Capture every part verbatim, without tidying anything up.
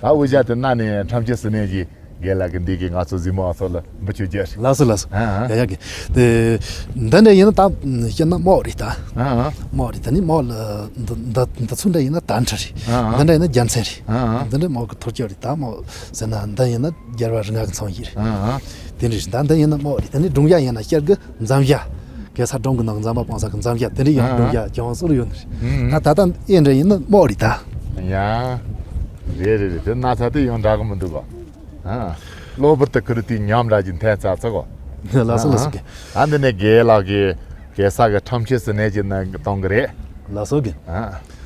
ད་འུ་ཅག་དེ་གནའ་ནས་ཁྲམ་ཆེན་ཟེར་ནས་ཀྱི་རྒན་ལགས་ཀྱི་འདི་གི་ང་ཚོ་གཟིགས་མོ་བ་ཚོ་ལ་འབུལ་ཆོག་རྒྱུ་རེད། ལགས་སོ་ལགས་སོ། ཨ་ཨ། ཡ་ཡ་གི། དེ་འདི་འདྲ་ཡིན་ན་ད་བཤད་ན་དམག་རེད་ད། ཨ་ཨ། དམག་རེད། ད་ནི་དམག་ལ་འདི་འདི་འདི་ཚོ་འདྲ་ཡིན་ན་དར་ཕྲ་རེད། ཨ་ཨ། འདི་འདྲ་ཡིན་ན་རྒྱལ་མཚན་རེད། ཨ་ཨ། འདི་འདྲ་དམག་གི་ཐོར་སྐྱོད་རེད། ད་དམག་ཟེར་ན་འདི་ཡིན་ན་རྒྱལ་བ་རིགས་ལྔ་གི་ཚོམས་ཡིན་རེད། ཨ་ཨ། དེ་འདྲ་རེད། ད་འདི་ཡིན་ན་དམག་རེད། ད་ནི་སྒྲུང་བྱ་ཡིན་ན་ཤར་གི་འཛོམས་བྱ། གེ་སར་སྒྲུང་གི་ནང་འཛོམས་པ་སྤང་ས་གི་འཛོམས་བྱ་དེ་འདྲ་ཡང་། ཨ་ཨ། སྒྲུང་བྱ་ཅུང་ཟད་ཡོད་ནི་རེད། ཨ་ཨ། ད་ད་ལྟ་ཨེ་འདྲ་ཡིན་ན་དམག་རེད་ད། ཡ། རེད་རེད་རེད། དེ་ན་ཚ་དེ་ཡང་འདྲ་གི་མི་འདུག་ག་ཨ། གློ་བུར་དུ་ཁུ་རུ་དེའི་ཉམས་ར་གྱི་འཐེན་ཚ་ཚ་གོ། ལགས་སོ་ལགས་སོ། ཨ་འདི་ནས་རྒན་ལགས་ཀྱིས་གེ་སར་གྱི་ཁྲམ་ཆེན་ཟེར་ནས་ཀྱི་ནང་གཏོང་གི་རེད། ལགས་སོ་རྒན། ཨ།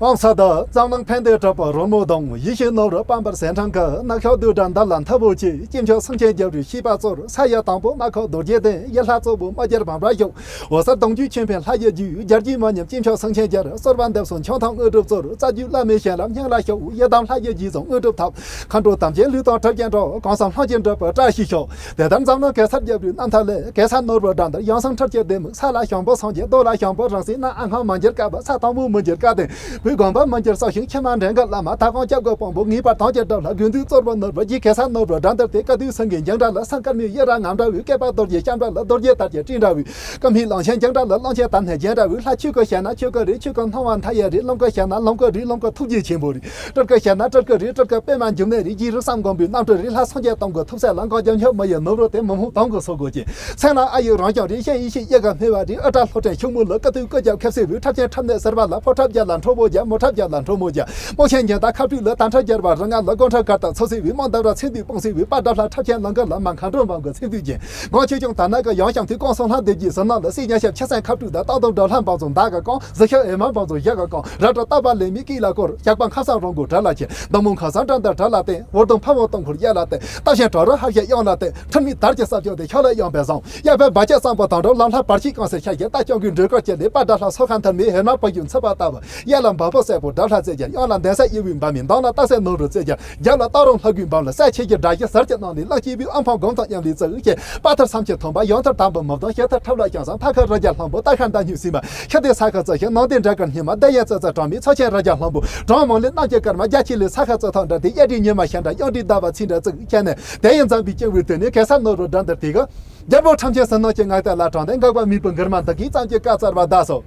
དབང་ས་དང་འཛམ་གླིང་ཕན་བདེ་གྲགས་པ་རོལ་མོ་དང་། ཡིད་བཞིན་ནོར་བུ་སྤངས་པར་ཟན་གྲངས་ཀྱི། ནག་ཤོག་བདུད་དགྲ་འདི་ལ་མཐུ་བོ་ཆེ། སྐྱེས་མཆོག་སེང་ཆེན་རྒྱལ་པོའི་བཤེས་པ་གཙོར། ས་ཡི་དང་པོ་དམག་ཁུག་རྡོ་རྗེ་གདན། ཡུལ་ལྷ་གཙོ་བོ་དམག་རྒྱལ་འབངས་པ་ཞོག་འོད་གསལ་གདུང་བརྒྱུད་ཆོས་འཕེལ་ལྷ་ཡི་རྒྱུད། རྒྱལ་རྒྱུད་མ་ཉམས་སྐྱེས་མཆོག་སེང་ཆེན་རྒྱལ། གསོལ་བ་འདེབས་སོ་མཆོག་ཐང་དངོས་གྲུབ་གཙོར། རྩ་རྒྱུད་བླ་མའི་ཞལ་ལ་སྙིང་ལ་ཤོག་ཡི་དམ་ལྷ་ཡི་རྗེས་སུ་དངོས་གྲུབ་ཐོབ། མཁའ་འགྲོ་དམ་ཅན་ལུས་དང་གྲུབ་ཀྱང་འགྲོགས། གང་བསམ་ལྷུན་གྱིས་འགྲུབ་པའི་བཀྲ་ཤིས་ཤོག་དེ་ལྟར་འཛམ་གླིང་གེ་སར་རྒྱལ་པོའི་རྣམ་ཐར་ལས། གེ་སར་ནོར་བུ་དགྲ་འདུལ་ཡང་སེང་ཁྲི་སྐྱིད་ལྡེ་མིག་ས་ལ་ཞང་པོ་སངས་རྒྱས། རྡོ་ལ་ཞང་པོ་རིང་བསྲེལ། སྣ་ཨ་སྔོན་མི་འགྱུར་དཀར་པོ། ས་དང་པོ་མི་འགྱུར་དཀར་ལྡན། བོད་དགོན་པ་མི་འགྱུར་གསར་བཞེངས། ཕྱི་མ་འདྲེན་གྱི་བླ་མ། མཐའ་སྐོར་སྐྱབས་ཀྱི་དཔང་པོ། ངེས་པར་དམ་གྱི་གྲུབ་ལ་དགོས་འདོད། གཙོ་བོ་ནོར་བུ་རྗེ་གེ་སར་ནོར་བུ་དགྲ་འདུལ་དེ། བཀའ་བསྡུ་སེང་གེ་འགྱིང་འདྲ་ལ། སེང་དཀར་མོའི་ཡི་ར་ངམ་འདྲ་བའི། བསྐལ་པ་རྡོ་རྗེ་ཞབས་འདྲ་ལ། རྡོ་རྗེ་དར་གྱི་སྤྲིན་འདྲ་བའི། ཀུན་མཁྱེན་གླང་ཆེན་འགྱིང་འདྲ་ལ། གླང་ཆེན་དར་སྣ་འགྱིང་འདྲ་བའི། ལྷ་ཆོས་སྐུ་བཤད་ན་ཆོས་སྐུ་རེད། ཆོས་སྐུ་སྣང་བ་མཐའ་ཡས་རེད། ལུང་སྐུ་བཤད་ན་ལུང་སྐུ་རེད། ལུང་སྐུ་ཐུགས་རྗེ་ཆེན་པོ་རེད། སྤྲུལ་སྐུ་བཤད་ན་སྤྲུལ་སྐུ་རེད། སྤྲུལ་སྐུ་པདྨ་འབྱུང་གནས་རེད། རྗེ་རིགས་གསུམ་མགོན་པོའི་རྣམ་སྤྲུལ་རེད། ལྷ་སངས་རྒྱས་སྟོང་གི་ཐུགས་སྲས་ལ། འགོག་བྱ་མཆོག་མི་ཡི་ནོར་བུ་དེ། མི་ཕམ་དོན་གྱི་སྲོག་རྒོད་ཅན། མཚན་ལ་ཨ་ཡི་རང་སྐྱོང་རེད། གཤེན་ཡེ་ཤེས་ཡི་གེ་སྨྲས་པ་རེད། ཨུ་ཏྲ་ལྷོ་བྲན་ཕྱུག་མོ་ལ། སྐུ་དུས་སྐུ་རྒྱབ་ཁེབས་སེ་བའི། ཁྲབ་ཆེན་ཁྲབ་གནས་ཟེར་བ་ལ། ཕོ་ཁྲབ་རྒྱབ་ལ་ཁྲོ་བོ་རྒྱབ། མོ་ཁྲབ་རྒྱབ་ལ་ཁྲོ་མོ་རྒྱབ། རྨོག་ཆེན་འགྱིང་སྟག་ཁ་སྤྲུལ་ལ། དར་ཁྲབ་རྒྱབ་པ་རིགས་ལྔ་ལ། དགོང་ཁྲབ་དཀར་སྟག་ཚོགས་སྲིད་བའི། དམག་འདབ་ར་ཚེ་འདུས་སྤངས་སྲིད་བའི། དཔའ་དགྲ་ལྷ་ཁྲབ་ཆེན་ལང་ཀ་ལ། མ་མཁའ་འགྲོ་འབངས་ཀྱི་ཚེ་འདུས་ཅན། སྒང་ཆོས་སྐྱོང་དར་ནག་གི་ཡང་ཞང་དུས། སྐོང་གསུང་ལྷ་སྡེ་བརྒྱད་ཟིལ་གནོན་ལ། སྲིད་ཉ་ཤབ་ཆུ་སྲིན་ཁ་སྤྲུལ་དང་། སྟག་གདོང་དགྲ་ལྷ་འབངས་ཚོ་མདའ་གིས་བཀང་། གཟིག་ཤོག་ཨེ་མ་འབངས་ཚོ་གཞུ་གིས་བཀང་། རལ་གྲི་རྟ་བབས་ལེགས་མའི་སྐེད་ལ་བསྐོར། ཞགས་པ་ཁ་སང་རོང་གོ་བྲག་ལ་ཁྱེར། བདག་མོ་ཁ་སང་དགྲ་འདུལ་བྲག་ལ་བསྟན། འོར་གདོང་ཕ་བོང་སྟོང་འཁོར་གཡས་ལ་བསྟན། སྟག་ཤན་བྲག་རི་ཧ་ཤ་གཡོན་ལ་བསྟན། ཁྲིམས་མེད་དར་གྱི་ས་ཕྱོགས་དེ། ཤོག་ལེབ་གཡང་འབེབས་བཟང་། གཡས་པས་སྦ་ལྕག་བཟང་པོ་དང་འགྲོ། ལམ་ལྷ་བར་ཆད་བསྐང་སའི་ཤར་གྱི། རྟ་སྐྱོང་གི་འགྲོས་སྐོར་གྱི་ལས། དཔའ་དགྲ་ལྷ་སོ་ཁ་མཐུན་མའི། ཧེ་མ་བུ་ཡུག་འཚུབ་པ་ལྟ་བུ། གཡས་ལ་འབའ་ཕོ་སྲས་པོ་དགྲ་ལྷ་རྩེ་རྒྱལ། གཡོན་ལ་འདན་ས་གཡུ་བའི་འབར་མའི། མདུན་ལ་སྟག་སེང་ནོར་བུ་རྩེ་རྒྱལ། རྒྱབ་ལ་སྟག་རོང་ལྷ་དགུའི་འབམ་ལ། སྲས་ཆེ་གི་དགྲ་བཞི་ཟུར་གྱི་ནང་ནས། གླང་སྐྱིད་པའི་ཨ་ཕོ་དགུང་དང་མཉམ་ལས་བཙུགས་ཤིང་། དཔའ་ཐུལ་སྲམ་གྱི་ཐོན་པ། ཡང་ཐུལ་དམ་པའི་མི་བསྡོམས། ཞི་ཐུལ་ཁྲབ་ལ་ཞང་སང་། མཐའ་ཁ་རི་རྒྱལ་གླང་པོ། རྟ་ཁ་མདའ་སྨྱུག་སྲིན་མ། ཤི་དེ་ས་ཁ་བཙུགས་ཤིང་། ནང་དེ་འདྲ་དཀར་སྙེ་མ། བསྡད་ཡས་ཙི་ཙི་གྲངས་མེད། ཚོ་ཆེན་རི་རྒྱལ་གླང་པོ། གྲངས་མང་ལས་གནམ་གྱི་སྐར་མ། རྒྱ་ཆེ་ལས་ས་ཁ་ཙི་ཐང་འདྲ་དེ། གཡས་འདྲའི་ཉི་མ་ཤར་འདྲ། གཡོན་འདྲའི་ཟླ་བ་ཚེས་འདྲ་བཙུགས་ཁྱེར་ནས། དེ་ཡི་འཛམ་བུའི་སྤྱི་བོའི་དོན་ནི། གེ་སར་ནོར་བུ་དགྲ་འདུལ་དེ་གི། རྒྱལ་པོ་ཁྲམ་ཆེན་ཟིལ་གནོན་གྱི། ངག་དེ་ལ་དྲངས་ཏེ། འགག་པ་མེད་པའི་མགུར་མ་འདི་གིས། བརྩམས་ཀྱི་བཀའ་སྩལ་བ་གདའ་སོ།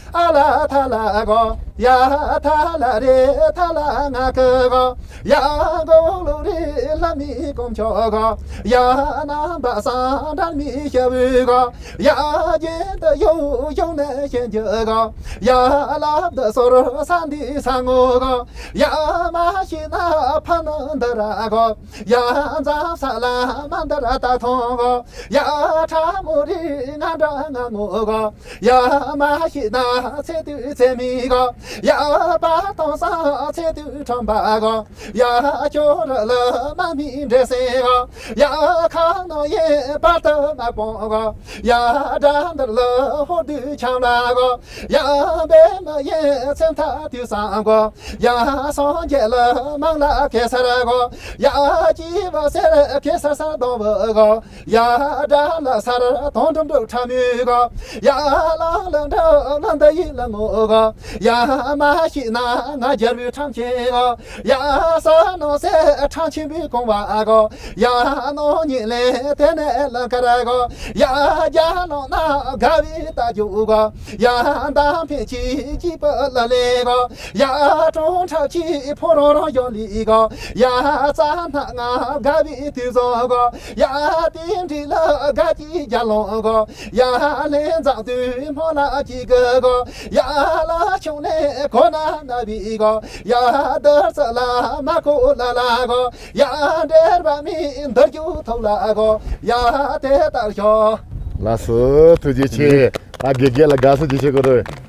ཨ་ལ་ཐ་ལ་གོ། ཡ་ཐ་ལ་རེ་ཐ་ལ་ང་ཀི་གོ། ཡ་གོ་ལོ་རེ་ལྷ་མི་དཀོན་མཆོག་གོ། ཡ་ནང་པ་སངས་གྲངས་མེད་ཞབས་གོ། ཡ་རྒྱན་དུ་ཡོད་ཡོད་ནས་ཞེན་རྒྱུ་གོ། ཡ་ལབ་ཏུ་སོར་ས་འདི་ས་ངོ་གོ། ཡ་མ་ཤེས་ན་ཕ་ནི་འདི་ར་གོ། ཡ་འཛམ་ས་ལ་མ་འདི་ར་ད་ཐོང་གོ། ཡ་ཁྲ་མོ་རི་ང་འདྲ་ང་ངོ་གོ། ཡ་མ་ཤེས་ན་ཚེ་དུས་ཚེ་མི་གོ། ཡ་པ་དང་ས་ཚེ་དུས་ཁྲོམ་པ་གོ། ཡ་ཁྱོ་ར་ལ་མ་མི་འདྲེ་སེ་གོ། ཡ་ཁ་ནོ་ཡེ་པར་ཏུ་མ་པོང་གོ། ཡ་དགྲ་འདུལ་ལ་ཧོར་དུས་ཆང་ལ་གོ། ཡ་བེ་མ་ཡེ་སེམས་ཐག་དུས་སང་གོ། ཡ་སངས་རྒྱས་ལ་མང་ལ་གེ་སར་གོ། ཡ་སྐྱིད་པ་སེར་གེ་སར་སར་གདོང་བུ་གོ། ཡ་དགྲ་ལ་སར་དོང་འགྲམ་འགྲུབ་ཁྲ་མོའི་གོ། ཡ་ལང་ལ་འགྲོ་ལ་འདི་ཡི་ལ་ངོ་གོ། ཡ་མ་ཤེས་ན་ང་རྒྱལ་བུའི་ཁྲམ་ཆེན་གོ། ཡ་ས་ནོ་སེ་ཁྲམ་ཆེན་པོའི་གོང་བ་གོ། ཡ་ནོ་ཉིད་ལས་དེ་ནས་ལ་ཀ་ར་གོ། ཡ་རྒྱ་ནོ་ན་དགའ་བའི་རྟ་རྒྱུག་གོ། ཡ་འདམ་འཕེན་གྱི་སྐྱིད་པ་ལ་ལེ་གོ། ཡ་ཀྲུང་ཁྲབ་ཀྱི་ཕོ་རོང་རོང་ཡོང་ལི་གོ། ཡ་རྩ་སྣ་ང་དགའ་བའི་དུས་བཟང་གོ། ཡ་དེ་འདྲི་ལ་དགའ་གྱི་རྒྱ་ལོང་གོ། ཡ་ལེན་འཛག་དུས་སྨོན་ལ་གྱི་གི་གོ། ཡ་ལ་ཆུང་ནས་གོ་ན་ན་བི་གོ། ཡ་དར་ས་ལ་མ་གོ་ལ་ལ་གོ། ཡ་འདྲེར་བ་མི་འདར་རྒྱུ་ཐོག་ལ་གོ། ཡ་དེ་ལྟར་ཤོག་ལགས་སོ། ཐུགས་རྗེ་ཆེ། ཨ་དགེ་རྒན་ལ་དགའ་བསུ་ཅིག་བྱེད་དགོས་རེད།